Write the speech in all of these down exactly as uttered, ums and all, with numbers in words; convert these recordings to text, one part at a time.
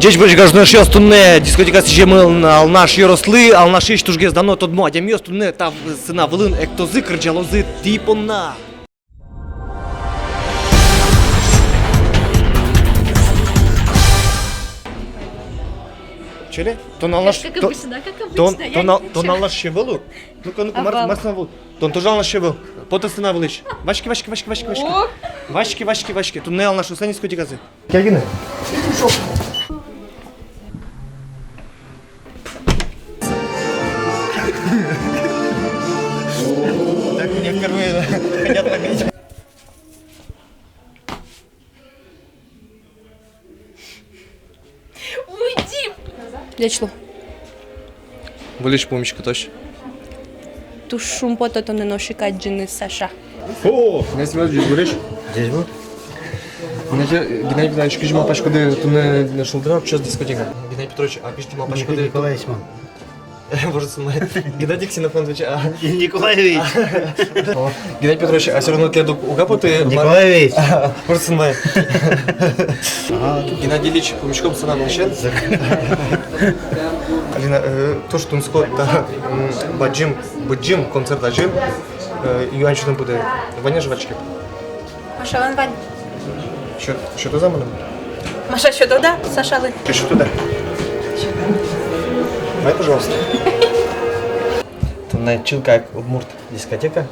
Ӟечбуресь, гажано эшъёс, туннэ дискотека сӥземын Алнаш ёрослы. Алнашысь тужгес дано тодмо адямиос туннэ та сцена вылын эктозы, кырӟалозы тӥ понна. Чё ли? Тон Алнаш... Как то-, обычно, да, как тон, обычно, я тон ал-, не тон отвечаю. Алнаш ӧвӧл-а? Ну-ка, ну-ка, мар-, ӧвӧл. Мар сцена вылын? Тон тоже Алнаш ӧвӧл. Пот сцена вылысь. Ваське, ваське, ваське, ваське, ваське. О! Ваське, ваське, ваське. Туннэ Алнашысь дискотеказы. Кагины. Так, мне впервые хотят нагреть. Уйди! Ӟеч лу. Выльысь пумиськытозь. Туж шумпото тонэ нош ик адӟыны, Саша. О, Геннадий Петрович, ӟечбуресь. Ӟечбур. Значит, Геннадий Петрович, кызьы малпаськоды, туннэ шулдыр-а ӵош дискотека? Геннадий Петрович, а кызьы малпаськоды? Николаевич мон. Может, снимает. Геннадий Ксенофонтович, а? Николаевич. О, Геннадий Петрович, а всё равно тӥледлы уг-а поты, ма-, Николаевич. Может, снимает. Ага. Геннадий Ильич, пумиськом сцена вылысен. Алина, э, туж тунсыко та, м, бадӟым, бадӟым концерт азьын, э, юан сётэм потэ. Вань-а жвачка? Машалэн вань. Сё-, сётоз-а мыным? Маша, сётод-а Сашалы? Сётод-а? Давай, пожалуйста. Туннэ «Чылкак» удмурт дискотека.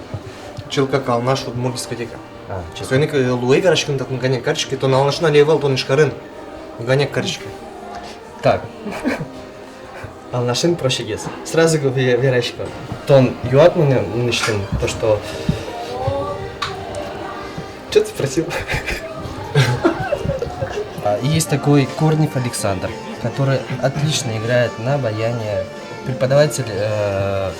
«Чылкак» Алнаш удмурт дискотека. А, чё? Соин ик, э, луэ вераськыны татын, кӧня кариськод, тон Алнашын али ӧвӧл, тон Ижкарын. Кӧня кариськод. Так. Алнашын прощегес. Сразу г-, ве-, верасько. Тон юад мыным, мынэсьтым, то, что... Чё ты спросил? А, есть такой Корнев Александр, который отлично играет на баяне. Преподаватель, э,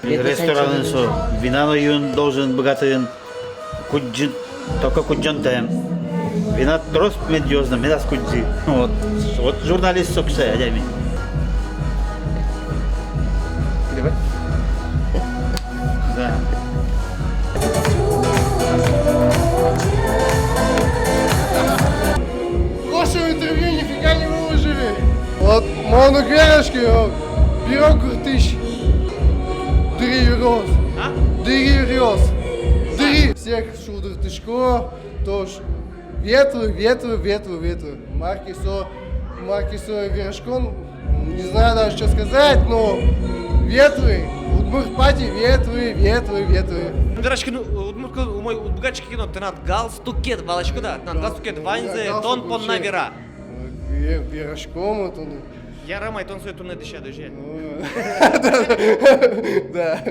Ресторанын со вина но юын должен быгатыны, кудӟыны, только кудӟонтэм. Вина трос мед юоз но, медаз кудӟы. Вот, вот журналист со кыӵе адями. Давай. Да. Прошлое интервью нифига не выложили. Вот, мон уг вераськы, о, бирок гуртысь дыръя юриос. А? Дыръя юриос. Дыръя. Всех шулдыртӥсько, то ш-, ветлы, ветлы, ветлы, ветлы. Мар ке со, мар ке со вераськон, не знаю даже, что сказать, но ветлы, удмурт пати, ветлы, ветлы, ветлы. Вераськыны удмурт кыл умой уд быгатӥськы ке но, тынад галстукед, валаськод-а, тынад галстукед ваньзэ тон понна вера. Ве-, вераськом, тон. Яра, май тон сое туннэ дӥсяд, озьы-а? Ну, да.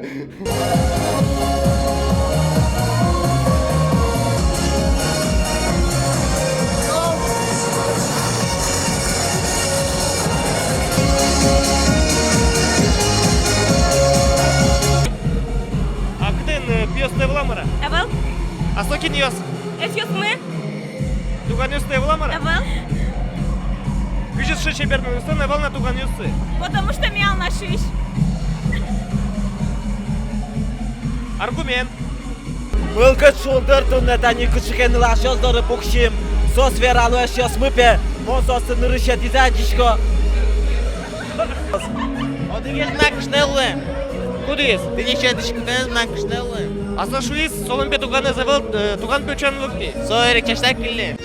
А кытын, э, пиосты ӧвӧл-а, мар-а? Ӧвӧл. А со кинъёс? Эшъёсмы. Туганъёсты ӧвӧл-а, мар-а? Ӧвӧл. Кызьы сыӵе чебер нылъёслэн ӧвӧл на туганъёссы? Потому что ми Алнашысь. Аргумент. Мылкыд шулдыр туннэ тани кыӵе ке нылашъёс доры пуксим. Соос верало, эшъёсмы, пе, мон соосты нырысетӥзэ адӟисько. Одӥгез мынам кышноелы. Кудӥз? Тӥни сьӧдӥськутэн мынам кышноелы. А со шуиз, солэн, пе, туганэз ӧвӧл, э, туган, пе, утчаны лыктӥз. Со эрекчаштак кылле.